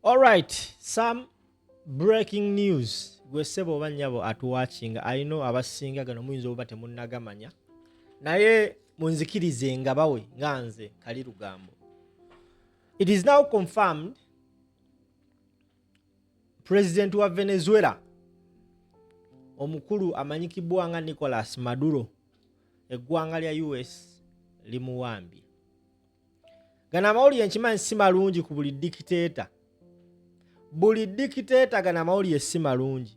Alright, some breaking news. Gwe ssebo oba nnyabo atuwatchinga, alino abasinga gano muyinza oba temunnagamanya, naye munzikirize nga bawe nga nze kali lugambo. It is now confirmed, President wa Venezuela omukulu amanyikibwa nga Nicolas Maduro, eggwanga lya US limuwambye. Gano amawulire nkimanyi si malungi ku buli dictator, buli dictator. Gano amawulire si malungi.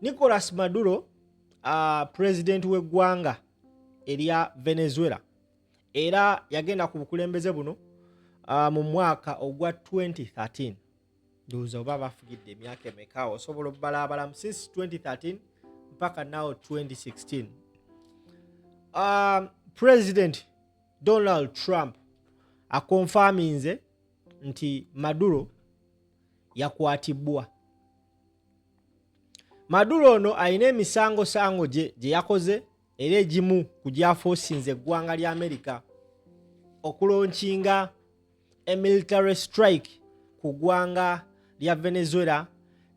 Nicolas Maduro, president w'eggwanga erya Venezuela, era yagenda ku bukulembeze buno mu mwaka ogwa 2013. Ndowooza oba bafugidde emyaka emeka, osobola obbalaabalamu since 2013 mpaka now 2016. President Donald Trump akonfaminze nti Maduro yakwatibwa. Maduro ono alina emisangosango gye gye yakoze, era egimu ku gyafoosinze eggwanga lya America okulaunchinga a military strike ku ggwanga lya Venezuela,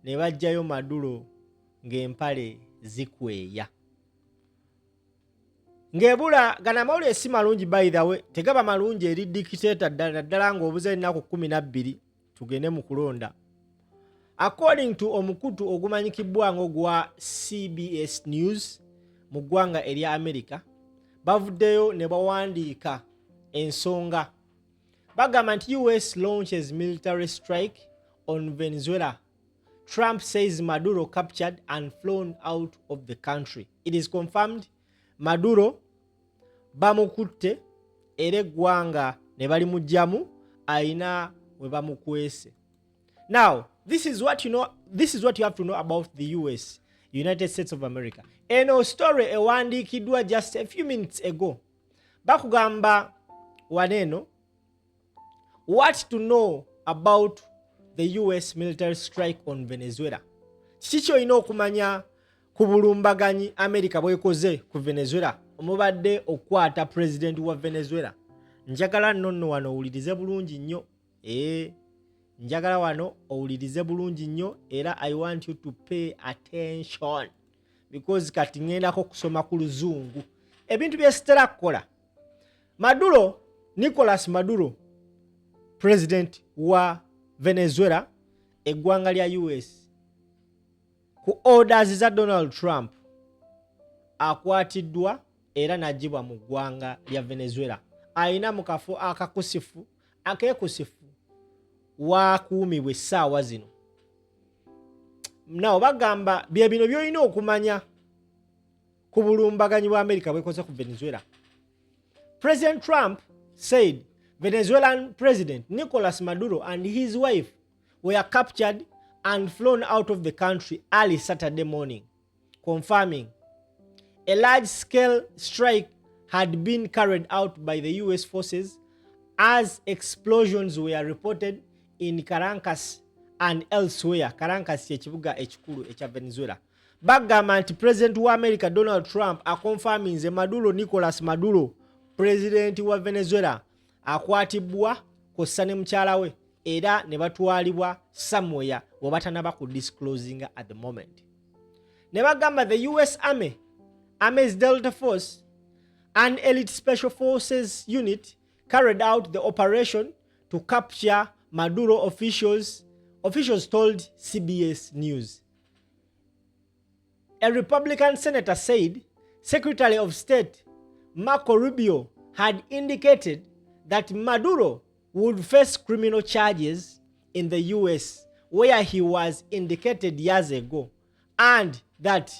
ne bajjayo Maduro ng'empale zikweya ng'ebula. Gano amawulire si malungi, by the way, tegaba malungi eri dictator ddala naddala ng'obuza ennaku 12 tugende mu kulonda. According to omukutu ogumanyikibwa ng'ogwa CBS News mu ggwanga erya America, bavuddeyo ne bawandiika ensonga, bagamba nti US launches military strike on Venezuela. Trump says Maduro captured and flown out of the country. It is confirmed, Maduro bamukutte era eggwanga ne balimugjamu, ayina we bamukwese. Now this is what you know, this is what you have to know about the US, United States of America. Eno story ewandiikiddwa just a few minutes ago. Bakugamba waneeno, what to know about the US military strike on Venezuela. Kiki kyolina okumanya ku bulumbaganyi America bwekoze ku Venezuela, omubadde okukwata president wa Venezuela? Njagala nno nno wano owulirize bulungi nnyo. Ee, njagala wano owulirize bulungi nnyo, era I want you to pay attention because kati ŋŋendako kusoma ku luzungu, ebintu byesitera kukola. Maduro, Nicolas Maduro, president wa Venezuela, eggwanga lya US ku orders za Donald Trump akwatiddwa era n'aggyibwa mu ggwanga lya Venezuela. Ayina mu kafo akakusifu akeekusifu wakuumibwa essaawa zino. Nawo bagamba bye bino by'olina okumanya ku bulumbaganyi bwa Amerika bwekoze ku Venezuela. President Trump said Venezuelan President Nicolas Maduro and his wife were captured and flown out of the country early Saturday morning, confirming a large scale strike had been carried out by the US forces as explosions were reported in Caracas and elsewhere. Caracas kyekibuga ekikulu ekya Venezuela. Bagamba nti president wa America Donald Trump akonfaminze Maduro, Nicolas Maduro, pulezidenti wa Venezuela, akwatibwa kw'ossa ne mukyala we era ne batwalibwa somewhere we batanaba ku disclosing at the moment. Ne bagamba the US Army, Army's Delta Force, an elite special forces unit, carried out the operation to capture Maduro, officials told CBS News. A Republican senator said Secretary of State Marco Rubio had indicated that Maduro would face criminal charges in the US, where he was indicted years ago, and that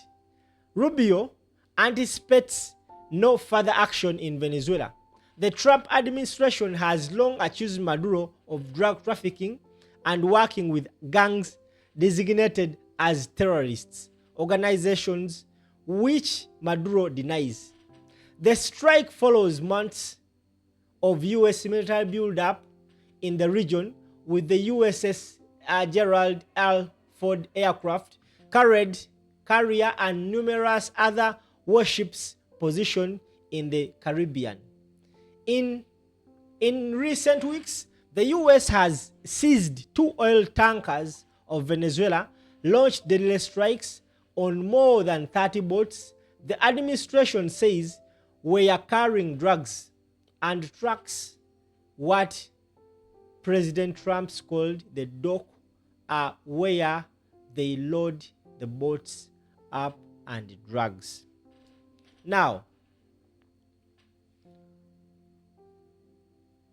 Rubio anticipates no further action in Venezuela. The Trump administration has long accused Maduro of drug trafficking and working with gangs designated as terrorists, organizations which Maduro denies. The strike follows months of US military buildup in the region, with the USS Gerald R. Ford aircraft carried carrier and numerous other warships positioned in the Caribbean. In recent weeks, The US has seized two oil tankers of Venezuela, launched deadly strikes on more than 30 boats the administration says were carrying drugs and trucks what President Trump's called the dock are where they load the boats up and drugs. Now,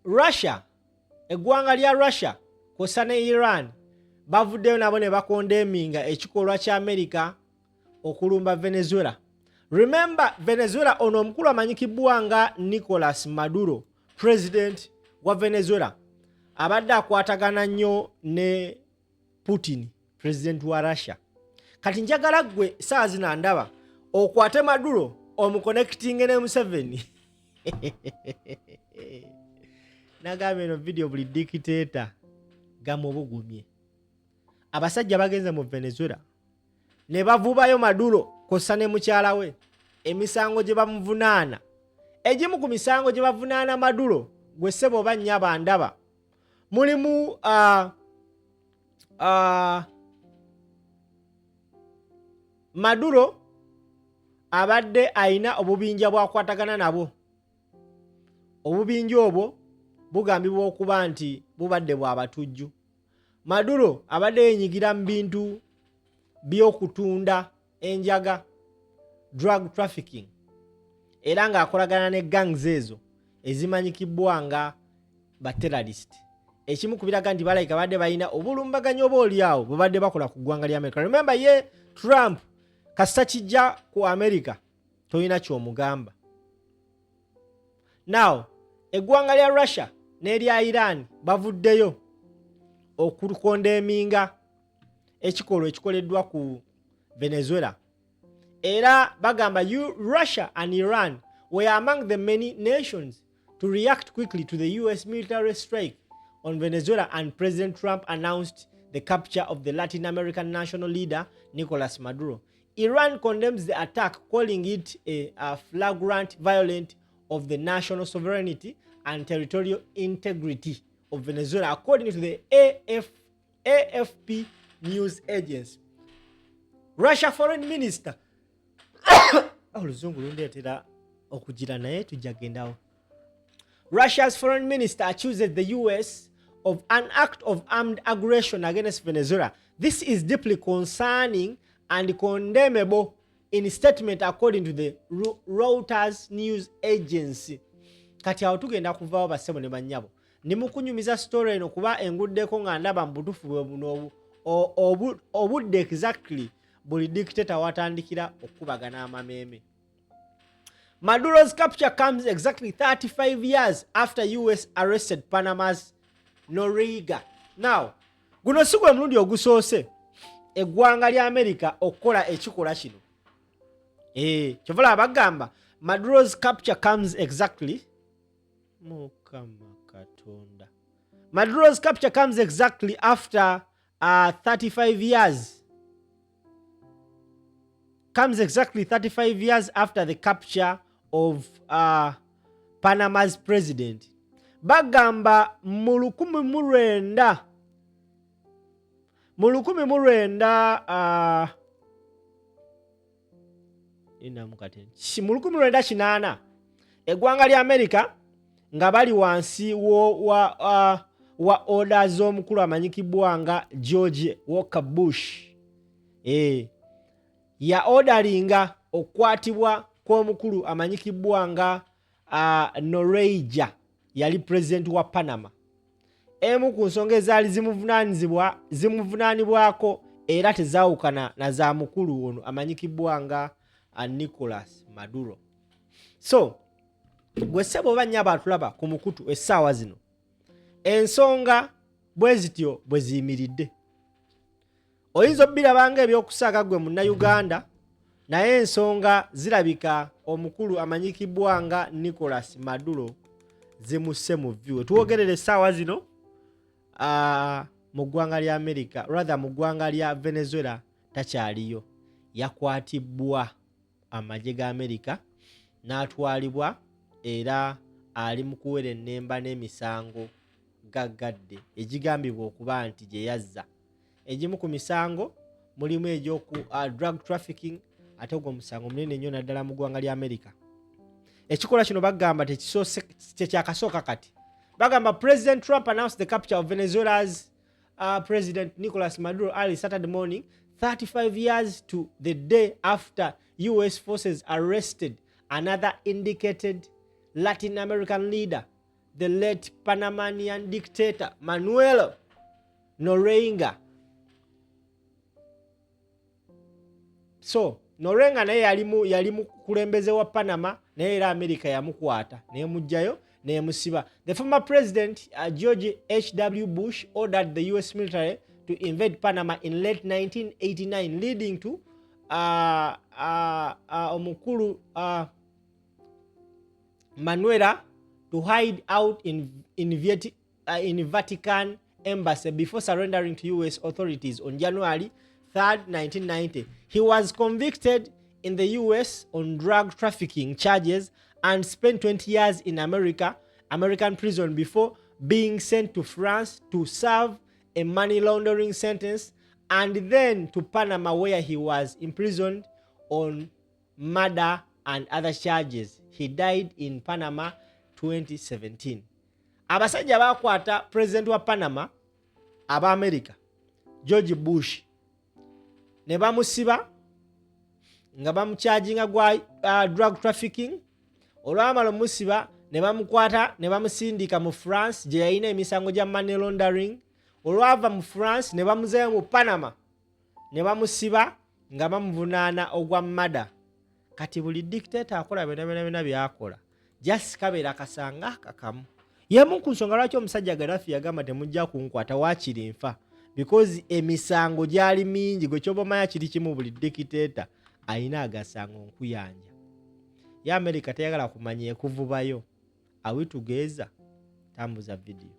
Russia, eggwanga lya Russia kwossa ne Iran bavuddeyo nabo ne bakondeminga ekikolwa kya Amerika okulumba Venezuela. Remember Venezuela ono omukulu amanyikibbwa nga Nicolas Maduro, president wa Venezuela, abadde akwatagana nnyo ne Putin, president wa Russia. Kati njagala ggwe saa zino ndaba okwate Maduro omuconnectinge ne Museveni. Nagamba eno video buli dictator gamubugumye. Abasajja bagenze mu Venezuela ne bavubayo Maduro kwossa ne mukyala we emisango gye bamuvunaana. Egimu ku misango gye bavunaana Maduro gwe ssebo oba nnyaba ndaba mulimu Maduro abadde alina obubinja bwakwatagana nabwo. Obubinja obwo bugambibwa okuba nti bubadde bwa batujju. Maduro abadde yenyigira mu bintu by'okutunda enjaga, drug trafficking, era ng'akolagana ne gangs ezo ezimanyikibbwa nga ba terrorist. Ekimu ku biraga nti balayika badde balina obulumbaganyi oba oliawo bwe badde bakola ku ggwanga lya America. Remember ye Trump kasita kijja ku America tolina ky'omugamba. Now eggwanga lya Russia n'erya Iran bavuddeyo okukondeminga ekikolwa ekikoleddwa ku Venezuela, era bagamba Russia and Iran were among the many nations to react quickly to the US military strike on Venezuela, and President Trump announced the capture of the Latin American national leader Nicolas Maduro. Iran condemns the attack, calling it a flagrant violation of the national sovereignty and territorial integrity of Venezuela, according to the AFP news agency. Russia foreign minister oluzungu lundeetera okugira naye tujja gendawo. Russia's foreign minister accuses the US of an act of armed aggression against Venezuela. This is deeply concerning and condemnable in statement according to the Reuters news agency. Kati awo tugenda kuvaawo bassebo ne bannyabo, ndi mu kunyumiza story eno kuba enguddeko nga ndaba mu butuufu bwe buno obudde exactly buli dictator watandikira okukubagana amameeme. Maduro's capture comes exactly 35 years after US arrested Panama's Noriega. Now, guno si gwe mulundi ogusoose eggwanga lya America okukola ekikolwa kino. Kyova bagamba Maduro's capture comes exactly, Mukama Katonda. Maduro's capture comes exactly after 35 years comes exactly 35 years after the capture of Panama's president. Bagamba mu lukumi mu lwenda mu 1980 eggwanga lya America nga bali wansi wa order z'omukulu amanyikibwa nga George Walker Bush ya orderinga okukwatibwa kw'omukulu amanyikibwa nga Noriega, yali pulezidenti wa Panama. Emu ku nsonga ezaali zimuvunaanibwako era tezaawukana na za mukulu ono amanyikibwa nga Nicolas Maduro. So gwe ssebo oba nnyabo atulaba ku mukutu essaawa zino, ensonga bwe zityo bwe ziyimiridde. Oyinza obbirabanga ebyokusaaga gwe Munnayuganda, naye ensonga zirabika omukulu amanyikibwa nga Nicolas Maduro zimusse mu vvi. We tuwogerera essaawa zino mu ggwanga lya America, rather mu ggwanga lya Venezuela, takyaliyo. Yakwatibwa amagye ga America n'atwalibwa era ali mu kuwera ennemba n'emisango. gaggadde egigambibwa okuba nti gye yazza. Egimu ku misango mulimu egy'oku drug trafficking, ate ogwo omusango munene nnyo naddala mu ggwanga lya Amerika. Ekikolwa kino bagamba tekyakasooka kati. Bagamba President Trump announced the capture of Venezuela's President Nicolas Maduro early Saturday morning, 35 years to the day after US forces arrested another indicated Latin American leader, the late Panamanian dictator Manuel Noriega. So Noriega naye yali mukulembeze wa Panama, naye era America yamukwata nemuggyayo nemusiba. The former president George H.W. Bush ordered the US military to invade Panama in late 1989, leading to omukulu Manuela to hide out in Vatican embassy before surrendering to US authorities on January 3rd, 1990. He was convicted in the US on drug trafficking charges and spent 20 years in American prison before being sent to France to serve a money laundering sentence and then to Panama, where he was imprisoned on murder and other charges. He died in Panama 2017. Abasajja bakwata president wa Panama aba America George Bush ne bamusiba nga bamucharginga gwa drug trafficking. Olwamala omusiba ne bamukwata ne bamusindika mu France gye yalina emisango gya money laundering. Olwava mu France ne bamuzayo mu Panama ne bamusiba nga bamuvunaana ogwa murder. Kati buli dictator akola byonna byonna byonna byakola, just kabeera kasanga akakamu. Yemu ku nsonga lwaki omusajja Gaddafi yagamba temujja kunkwata, waakiri nfa, because emisango gyali mingi. Gwe kyoba omanya kiri kimu, buli dictator ayina agasango nkuyanja. Ye America teyagala kumanya, ekuvubayo. Awitugeeza tambuza vidiyo.